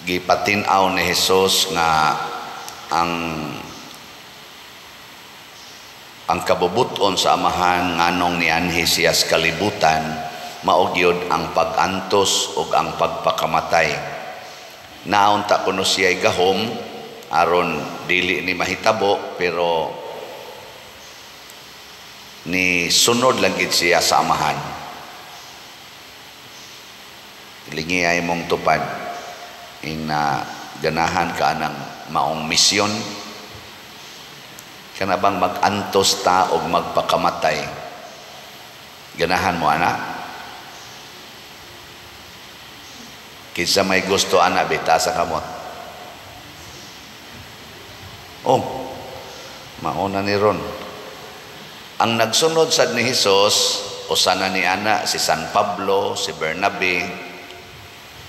Gipatin-aw ni Jesus nga ang kabubuton sa Amahan nganong nianhi siya sa kalibutan mao gyud ang pag-antos ug ang pagpakamatay. Naunta kuno siya gahom aron dili ni mahitabo, pero ni sunod lang gid siya sa Amahan. Lingi ay mong tupad ing na ganahan ka anang maong misyon, kana bang mag-antos ta og magpakamatay? Ganahan mo ana? Kinsa may gusto ana, bita sa kamot. Oh, mauna ni ron. Ang nagsunod sad ni Hesus, usa na ni ana si San Pablo, si Bernabe.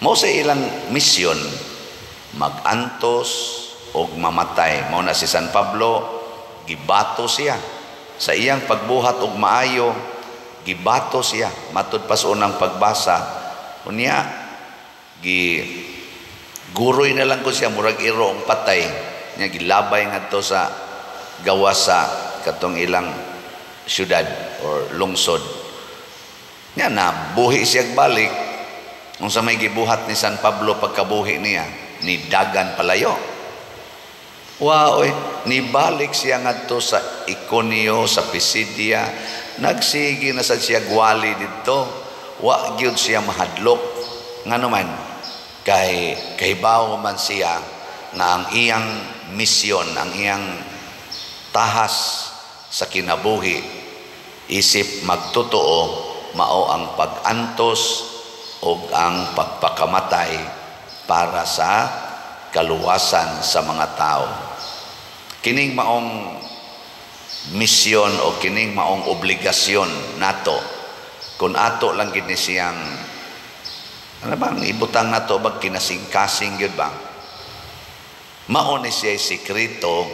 Mao sa ilang misyon, magantos og mamatay. Mao na si San Pablo, gibato siya sa iyang pagbuhat og maayo, gibato siya matud pa sa unang pagbasa. Unya gi guroy na lang ko siya, murag iro ang patay nya, gilabay ngadto sa gawas sa katong ilang syudad or lungsod. Nya na buhi siya balik. Unsa may gibuhat ni San Pablo pagkabuhi niya? Ni dagan palayo. Wow, oy, nibalik siya ngadto sa Iconio, sa Pisidia. Nagsige na sad siya gwali didto. Wa gyud siya mahadlok. Ngano man? Kay kahibaw man siya nga ang iyang misyon, ang iyang tahas sa kinabuhi isip magtotoo mao ang pag-antos o ang pagpakamatay para sa kaluwasan sa mga tao. Kining maong misyon o kining maong obligasyon nato, kung ato lang gid ni siyang ano bang ibutang nato bag kinasingkasing gyud ba, mao ni siya sikreto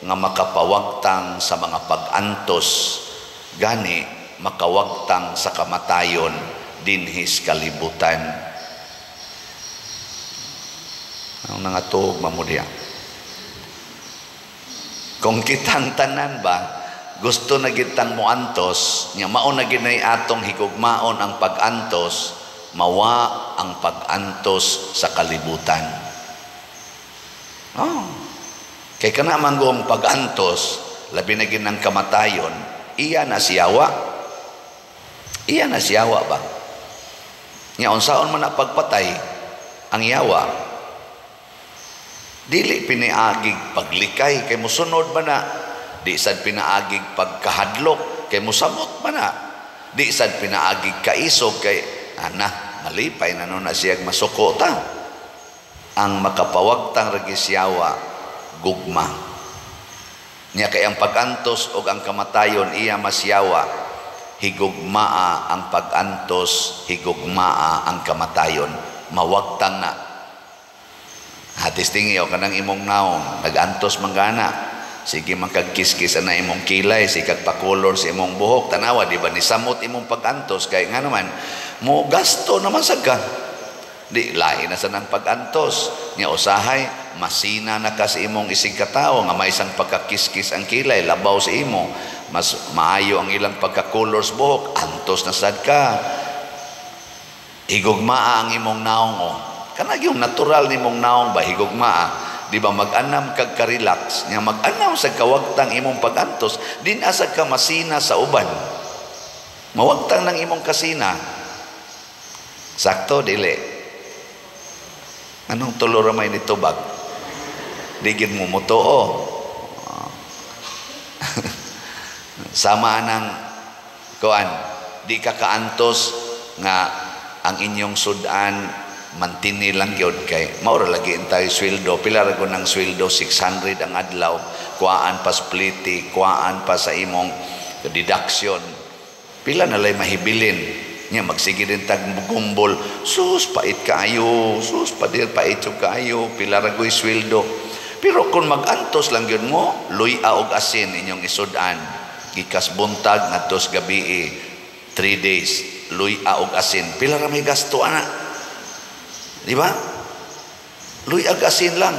nga makapawagtang sa mga pag-antos, gani makawagtang sa kamatayon dinhis kalibutan. Ang nangatuog mamudya. Kung kitang tanan ba gusto na gitang moantos nya, mao na gid nay atong higugmaon ang pag-antos, mawa ang pag-antos sa kalibutan. Oh. Kay kana man pag-antos, labi na gid ang kamatayon, iya na siyawa. Iya na siyawa ba? Nya unsaon man na pagpatay ang yawa? Dili piniagig paglikay kay musunod ba na? Di sad pinaagig pagkahadlok kay musamot ba na? Di sad pinaagig kaisog kay ana malipay na nun na siyag masuko ta. Ang makapawagtang ragisyawa, gugma. Nya kay ang pag-antos og ang kamatayon iya masyawa, higugmaa ang pag-antos, higugmaa ang kamatayon, mawagtang na. Hatis tingi o kanang imong naong, nag-antos man gana. Sige man kag kiskis na imong kilay, sige kag pakolor sa imong buhok, tanawa di ba ni samot imong pag-antos kay nga naman mo gasto naman sad ka. Di lahi na sa nang pag-antos. Nya usahay masina na ka sa imong isig katawo nga may isang pagkakiskis ang kilay labaw sa imo. Mas maayo ang ilang pagkakolor sa buhok, antos na sad ka. Higugmaa ang imong naong o. Kanag yung natural nimong naong ba, higugmaa. Di ba mag-anam kag ka-relax, nya mag-anam sa kawagtang imong pag-antos, din asa ka masina sa uban. Mawagtang ng imong kasina. Sakto, dili. Anong tulo ra may nitubag? Di gid mo mutuo. Sama nang kuan, di ka kaantos nga ang inyong sudan mantini lang gyud kay mao ra lagi tayo sweldo. Pila ra ng sweldo? 600 ang adlaw, kuhaan pa spliti, kuhaan pa sa imong deduction, pila na lay mahibilin nya. Magsige din tag gumbol, sus pait kaayo, sus padir pait kaayo, pila ra goy sweldo. Pero kung magantos lang gyud mo, luya og asin inyong isudan gikas buntag ngadtos gabi, 3 days luya og asin, pila ra may gasto ana? Di ba? Luyag asin lang.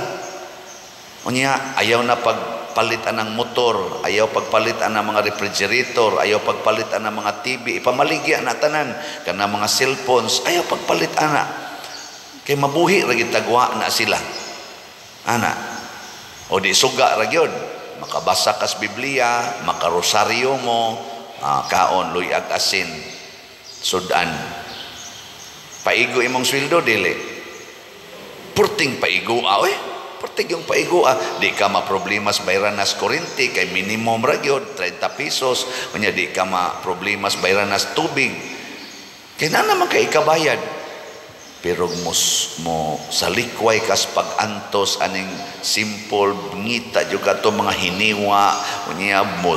Unya, ayaw na pagpalit ang motor, ayaw pagpalit ang mga refrigerator, ayaw pagpalit ang mga TV, ipamaligya na tanan, kana mga cellphones, ayaw pagpalit ana. Kay mabuhi ra gyud tagwa na sila. Ana. O di suga ra gyud, makabasa kas Biblia, makarosaryo mo, kaon luyag asin, sudan. Paigo imong sweldo dili. Purting paigo oy. Purting yung paigo ah. Di ka maproblema sa bayran nas kuryente kay minimum ra gyud 30 pesos. Unya di ka maproblema sa bayran nas tubig. Kay na naman kay ikabayad. Pero mos mo sa likway kas pag-antos aning simple ngita jud kato mga hiniwa, unya mo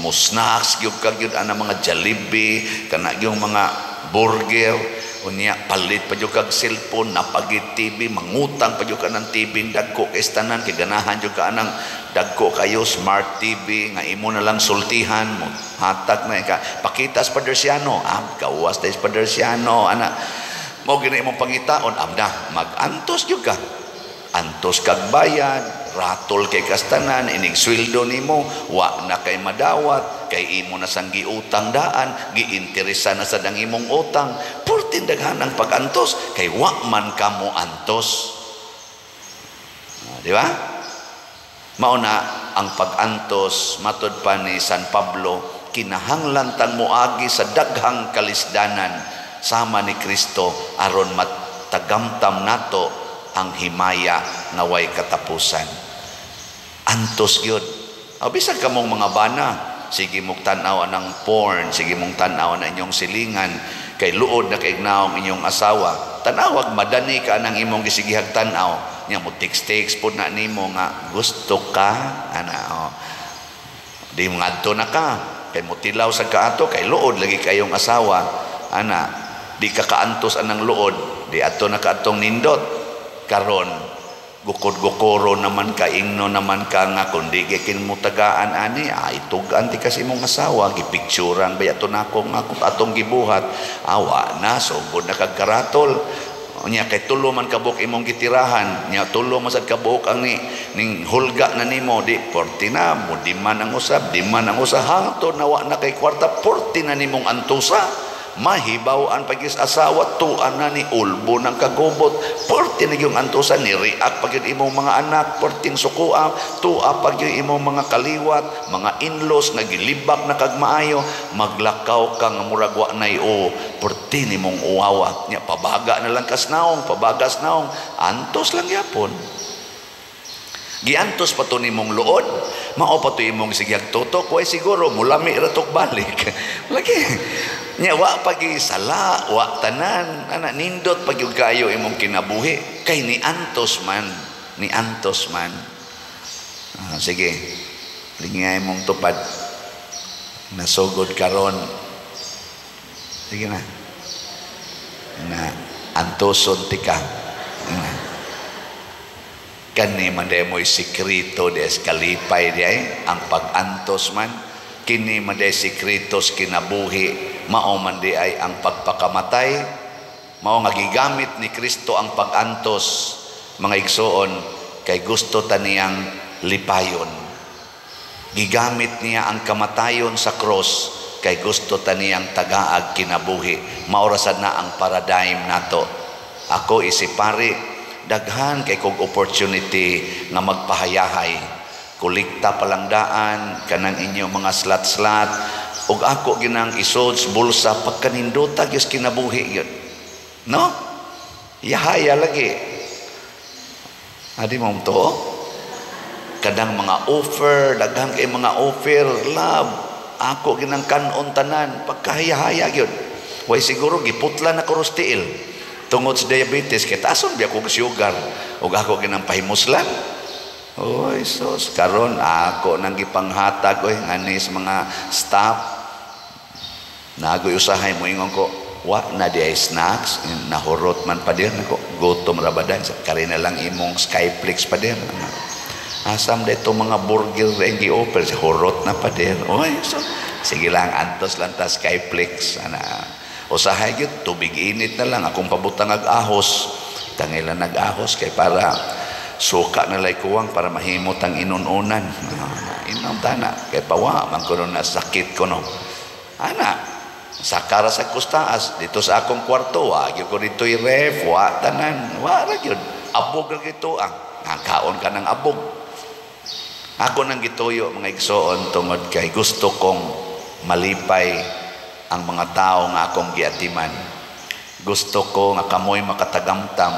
snacks gyud ka gyud ana mga Jollibee, kana yung mga burger, unya palit pa jud kag cellphone, napagit TV, mangutang pa jud ka ng TV dagko kay tanan kay ganahan jud ka anang dagko kayo smart TV nga imo na lang sultihan mo, hatag na ka pakita sa Padersiano, gawas sa Padersiano ana. Mao gini imong pangitaon, amna, mag-antos gyud ka. Antos kag bayad, ratol kay kastanan, inig sweldo nimo, wa na kay madawat, kay imo na sang giutang daan, giinteresa na sad ang imong utang. Purtin daghan ang pag-antos, kay wa man kamo antos. Di ba? Mao na ang pag-antos, matud pa ni San Pablo, kinahanglan tang moagi sa daghang kalisdanan sama ni Kristo aron matagamtam nato ang himaya nga way katapusan. Antos gyud. O bisan kamong mga bana, sige mong tan-aw anang porn, sige mong tan-aw na inyong silingan, kay luod na kay naong inyong asawa. Tanawag madani ka anang imong gisigihag tan-aw. Nya mo text-text pod na nimo nga gusto ka ana o. Di mo ngadto na ka kay motilaw sa kaato kay luod lagi kayong asawa ana. Di ka kaantos anang luod, di ato na kaatong nindot. Karon gukod-gukoro naman ka, ingno naman ka nga kung di kay mo tagaan ani, ay tugan ti kasi imong asawa, gipicturan ba ato nako nga atong gibuhat, awa na sugod na kag karatol. Unya kay tulo man kabuok imong gitirahan, nya tulo man sad kabuok ang ni ning hulga na nimo, di porti na mo di man ang usab, di man ang usab hangtod na wa na kay kwarta, porti na nimong antusa. Mahibaw-an pagis asawa, tuan na ni ulbo ng kagubot, porti na yung antusan, ni react pag yun imong mga anak, porting sukua, tua pag yun imong mga kaliwat, mga in-laws, nagilibak na kagmaayo, maglakaw ka nga murag wa nay o, porti ni mong uwawa, nya pabaga na lang kasnaong, pabagas naong, antos lang yapon. Giantos pa to nimong luod, mao pa to imong sigag tutok, way siguro mulami ra tok balik. Lagi nya wa pagi sala, wa tanan, ana nindot pag yung kayo imong kinabuhi kay ni antos man, ni antos man. Sige, lingay imong tupad. Nasugod karon. Sige na. Na antoson tika. Na. Kani man day mo'y sikreto des kalipay di ay ang pag-antos man, kini man day sikretos kinabuhi, mao man di ay ang pagpakamatay, mao nga gigamit ni Kristo ang pag-antos mga igsoon kay gusto ta niyang lipayon. Gigamit niya ang kamatayon sa cross kay gusto ta niyang tagaag kinabuhi. Mao ra sad na ang paradigm nato. Ako isipari daghan kay kog opportunity nga magpahayahay. Kolekta palangdaan kanang inyo mga slat-slat ug ako ginang isod bulsa pagkanindota gyud kinabuhi gyud. No? Yahaya lagi. Adi mo to? Kadang mga offer, daghan kay mga offer, love. Ako ginang kanon tanan pagkahayahaya gyud. Way siguro giputla na ko tiil. Tungod sa diabetes, kay taason biya kog sugar. Ug ako ginang pahimuslan. Oy, sos, karon ako nang gipanghatag oy ngani sa mga staff. Nagoy usahay mo ingon ko, wa na di ay snacks, nahurot man pa dir nako, gutom ra ba dan, kari na lang imong Skyflix pa dir. Asam dito mga burger ang gi-offer, hurot na pa dir. Oy, so, sige lang, antos lang ta Skyflix ana. Usahay gyud tubig init na lang akong pabutang ag ahos. Tangay lang nag-ahos kay para suka na lay kuwang para mahimot ang inununan. Inom tana kay pawa man kuno na sakit kuno. Ana, sakara sa kustaas dito sa akong kwarto, wa gyud ko dito ref, wa tanan, wa ra gyud. Abog ra gito ang kaon ka ng abog. Ako nang gituyo, mga igsoon, tungod kay gusto kong malipay ang mga tao nga akong giatiman. Gusto ko nga kamoy makatagamtam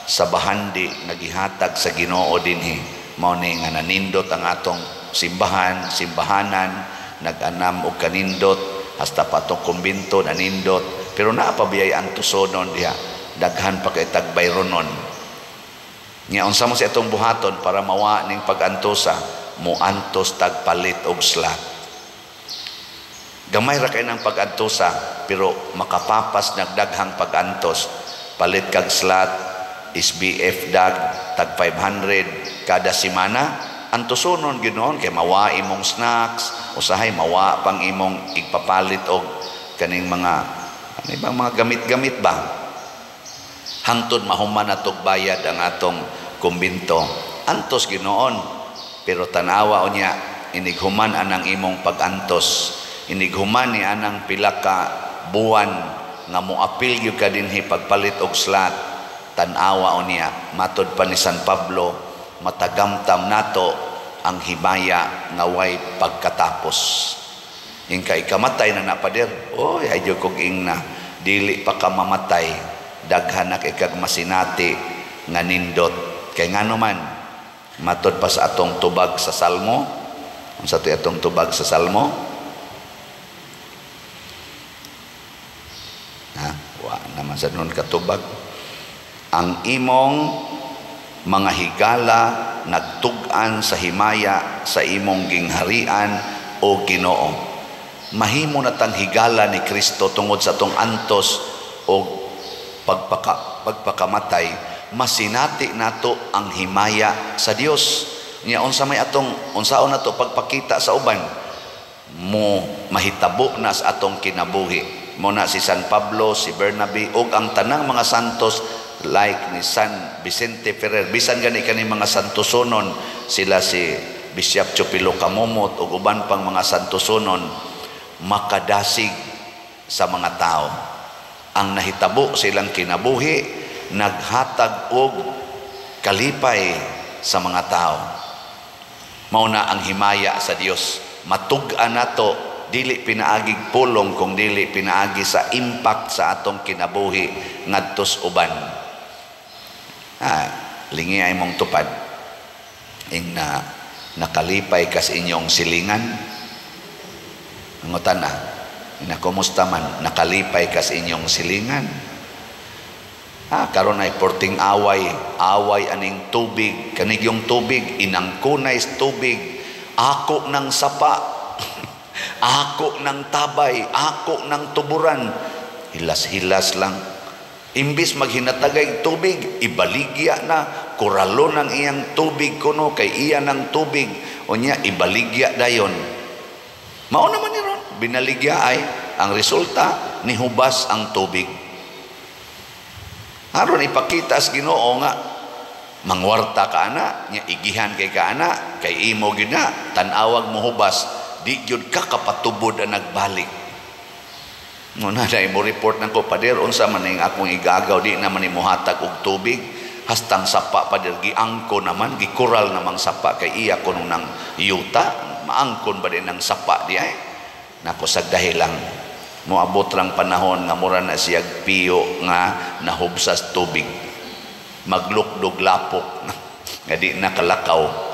sa bahandi nga gihatag sa Ginoo dinhi. Mao ni nga nanindot ang atong simbahan, simbahanan, nag-anam og kanindot hasta pa atong kumbinto nanindot, pero naa pa biyay ang tusonon diha, daghan pa kay tagbayronon. Nya unsa mo sa atong buhaton para mawa ning pag-antosa? Moantos tagpalit og slot. Gamay ra kay nang pag-antosa, pero makapapas nagdaghang pag-antos. Palit kag slot, SBF dag tag 500 kada semana, antosonon ginoon kay mawa imong snacks, usahay mawa pang imong igpapalit og kaning mga ano ibang mga gamit-gamit ba, hangtod mahuman natog bayad ang atong kumbinto. Antos ginoon, pero tanawa unya inighuman anang imong pag-antos, inighuman ni anang pila ka buwan nga moapil gyud ka dinhi pagpalit og slot. Tan-awa unya, matod pa ni San Pablo, matagamtam nato ang himaya nga way pagkatapos. Ingka ikamatay na napader, oy, ay kog ingna, dili pa ka mamatay, daghan na kay kag masinati nga nindot. Kay ngano man, matod pa sa atong tubag sa Salmo, unsa to'y atong tubag sa Salmo? Ha, wa naman sa nun katubag. Ang imong mga higala nagtug-an sa himaya sa imong gingharian o Ginoo. Mahimo na tang higala ni Kristo tungod sa atong antos o pagpakamatay, masinati nato ang himaya sa Dios. Nya unsa may atong unsaon nato pagpakita sa uban, mo mahitabo na sa atong kinabuhi. Mo na si San Pablo, si Bernabe ug ang tanang mga santos like ni San Vicente Ferrer, bisan gani kani mga santosonon, sila si Bishop Chupilo Kamomot ug uban pang mga santosonon, makadasig sa mga tao. Ang nahitabo silang kinabuhi naghatag og kalipay sa mga tao. Mao na ang himaya sa Dios. Matug-an nato dili pinaagig pulong kung dili pinaagi sa impact sa atong kinabuhi ngadtos uban. Lingi ay mong tupad. Ing na nakalipay kas inyong silingan. Nangutan na, na kumusta man, nakalipay kas inyong silingan. Karon ay porting away, away aning tubig, kanig yung tubig, inangkunay tubig, ako ng sapa, ako ng tabay, ako ng tuburan, hilas-hilas lang. Imbis maghinatagay tubig, ibaligya na, kuralo ng iyang tubig kuno, kay iya ng tubig, unya ibaligya dayon. Mao naman ni ron, binaligya ay, ang resulta, nihubas ang tubig. Aron ipakita sa Ginoo nga mangwarta ka ana, nya igihan kay ka ana, kay imo gyud na, tan-awag mohubas, di gyud ka kapatubod ang nagbalik. Muna na mo report nang ko, pader, unsa man ning akong igagaw, di naman ni mohatag og tubig, hastang sapa pader, giangko naman, gikural namang sapa kay iya kuno nang yuta, maangkon ba din ang sapa di ay? Nako sagdahi lang, moabot lang panahon nga mura na siyag piyo nga nahubsas tubig, maglukdog lapok nga di nakalakaw.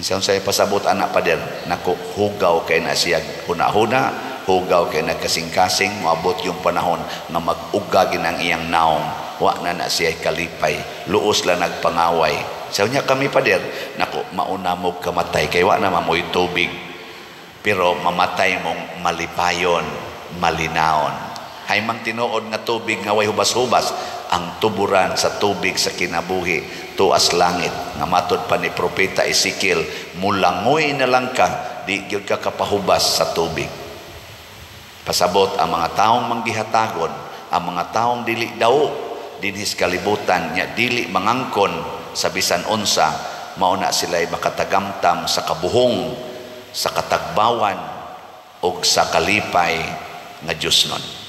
Siya say pasabot anak pader, nako hugaw kay na siyag huna-huna, hugaw kay nagkasing-kasing, moabot yung panahon nga mag-uga ginang iyang naong, wa na na siya kalipay, luos lang nagpangaway. Siya niya kami pader, nako mauna mo kamatay kay wa na mamoy tubig, pero mamatay mong malipayon, malinaon. Hay mang tinuod nga tubig nga way hubas-hubas, ang tuburan sa tubig sa kinabuhi tuas langit. Nga matod pa ni Propeta Ezekiel, mulangoy na lang ka, di gyud ka kapahubas sa tubig. Pasabot ang mga taong manggihatagon, ang mga taong dili daw, dinhis kalibutan nya dili mangangkon sa bisan unsa, mao na sila'y makatagamtam sa kabuhong, sa katagbawan ug sa kalipay nga Diyos nun.